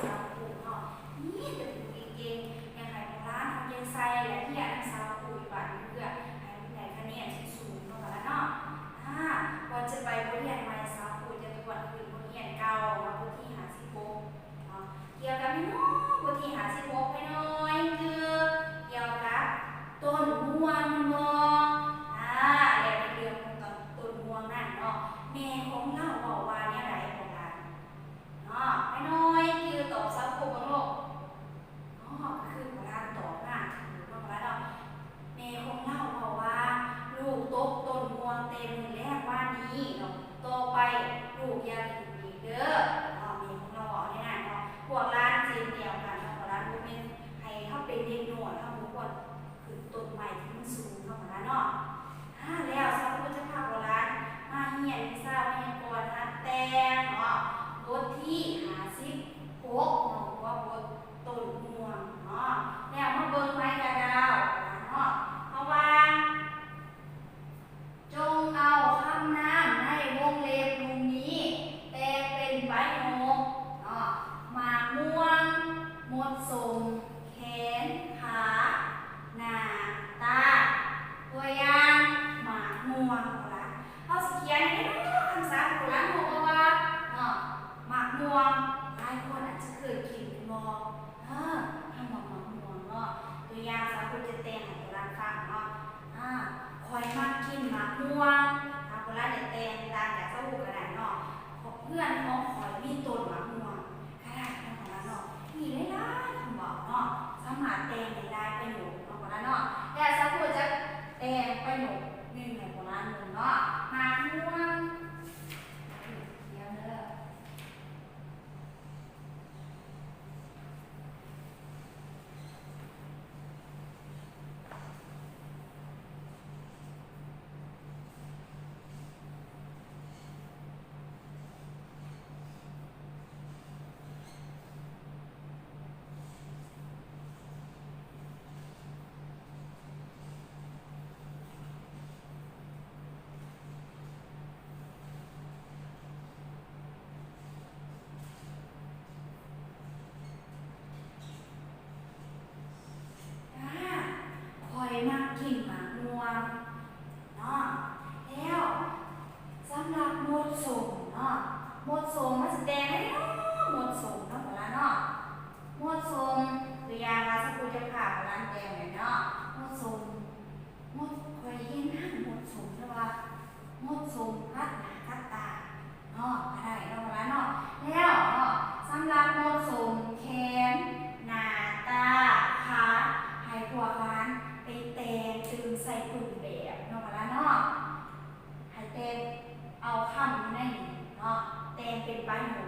ສາວຜູ້ເນາະ ມີແຕ່ຜູ້ເກັ່ງໆ ຢາກໃຫ້ພວກຫຼານເອົາໃຈໃສ່ ແລະ ຮຽນນຳສາວຜູ້ຢູ່ບ້ານຢູ່ເຮືອນ ໃຫ້ມັນໄດ້ຄະແນນສູງໆ ເນາະ ບາດເນາະ. ອາ ກ່ອນຈະໄປບົດຮຽນໃໝ່ ສາວຜູ້ຈະທວນຄືນບົດຮຽນເກົ່າເນາະ ບົດທີຫ້າສິບຫົກເນາະ ກ່ຽວກັບແມ່ນຫຍັງ? ບົດທີຫ້າສິບຫົກ ໄພນ້ອຍ ຄືກ່ຽວກັບຕົ້ນມ່ວງແມ່ນບໍ່? ອາ ແລ້ວໃນເລື່ອງຂອງຕົ້ນ ຕົ້ນມ່ວງນັ້ນເນາະ ແມ່ຂອງເຮົາເວົ້າວ່າແນວໃດພວກຫຼານ? ເນາະ ໄພນ້ອຍ ຄືຕອບສາວຜູ້ເບິ່ງໂລດ. ເນາະ ກໍຄືພວກຫຼານຕອບມາຖືກເນາະ ພວກຫຼານເນາະ. ແມ່ຂອງເຮົາເວົ້າວ່າ ລູກຕົກຕົ້ນມ່ວງແຕ່ມື້ແລງວານນີ້ເນາະ ຕໍ່ໄປລູກຢ່າຂຶ້ນອີກເດີເນາະ ແມ່ຂອງເຮົາເວົ້າແນວນັ້ນເນາະ. ພວກຫຼານເຊັ່ນດຽວກັນເນາະ ພວກຫຼານບໍ່ແມ່ນໃຫ້ເຮົາເປັນເດັກນ້ອຍ ເຮົາບໍ່ຄວນຂຶ້ນຕົ້ນໄມ້ທີ່ມັນສູງເນາະ ພວກຫຼານເນາະ. ອາ ແລ້ວສາວຜູ້ຈະພາພວກຫຼານມາຮຽນວິຊາໄວຍາກອນຫັດແຕ່ງເນາະ ບົດທີຫ້າສິບຫົກເນາະ ຫົວບົດຕົ້ນມ່ວງເນາະ. ແລ້ວມາເບິ່ງໄມ້ກະດາວເນາະ ເຮົາວ່າ ຈົ່ງເອົາຄຳນາມໃນວົງເລັບລຸ່ມນີ້ແຕ່ງເປັນປະໂຫຍກເນາະ ໝາກມ່ວງ, ມົດສົ້ມ, ແຂນ, ຂາ, ໜ້າ, ຕາ. ຕົວຢ່າງ ໝາກມ່ວງ. ເຮົາຊິຂຽນໃຫ້ເນາະ ຄຳສັບໂບລານເຮົາວ່າເນາະ ໝາກມ່ວງ. ຫຼາຍຄົນອາດຈະເຄີຍກິນແມ່ນບໍ່? ເອີ ຄຳວ່າໝາກມ່ວງເນາະ. ຕົວຢ່າງ ສາວຜູ້ຈະແຕ່ງໃຫ້ໂບລານຟັງເນາະ. ອາ ຂ້ອຍມັກກິນໝາກມ່ວງ. ອາ ໂບລານຈະແຕ່ງຕ່າງຈາກສາວຜູ້ກໍໄດ້ເນາະ ເຮືອນຂອງຂ້ອຍມີຕົ້ນໝາກມ່ວງ ກໍໄດ້ເນາະ ໂບລານເນາະ. ມີຫຼາຍໆຄຳເວົ້າເນາະ ສາມາດແຕ່ງໄດ້ຫຼາຍປະໂຫຍກເນາະ ໂບລານເນາະ. ແລ້ວສາວຜູ້ຈະແຕ່ງປະໂຫຍກໜຶ່ງໃຫ້ໂບລານເບິ່ງເນາະ ໝາກມ່ວງ. ຂຽນເດີ. ອາ ຂ້ອຍມັກກິນໝາກມ່ວງເນາະ. ແລ້ວສຳລັບມົດສົ້ມເນາະ ມົດສົ້ມມັນຊິແຕ່ງໃດເນາະ? ມົດສົ້ມເນາະ ໂບລານເນາະ. ມົດສົ້ມ ຕົວຢ່າງວ່າ ສາວຜູ້ຈະພາໂບລານແຕ່ງແບບເນາະ ມົດສົ້ມ ມົດ ຂ້ອຍເຫັນນາງມົດສົ້ມ ຫຼືວ່າມົດສົ້ມກັດໜ້າກັດຕາເນາະ ກໍໄດ້ເນາະ ໂບລານເນາະ. ແລ້ວເນາະ ສຳລັບມົດສົ້ມ ແຂນ ໜ້າ ຕາ ຂາ ໃຫ້ພວກຫຼານໄປແຕ່ງຕື່ມໃສ່ເຄື່ອງແບບເນາະ ໂບລານເນາະ. ໃຫ້ແຕ່ງເອົາຄຳຢູ່ໃນນີ້ເນາະ ແຕ່ງເປັນປະໂຫຍກ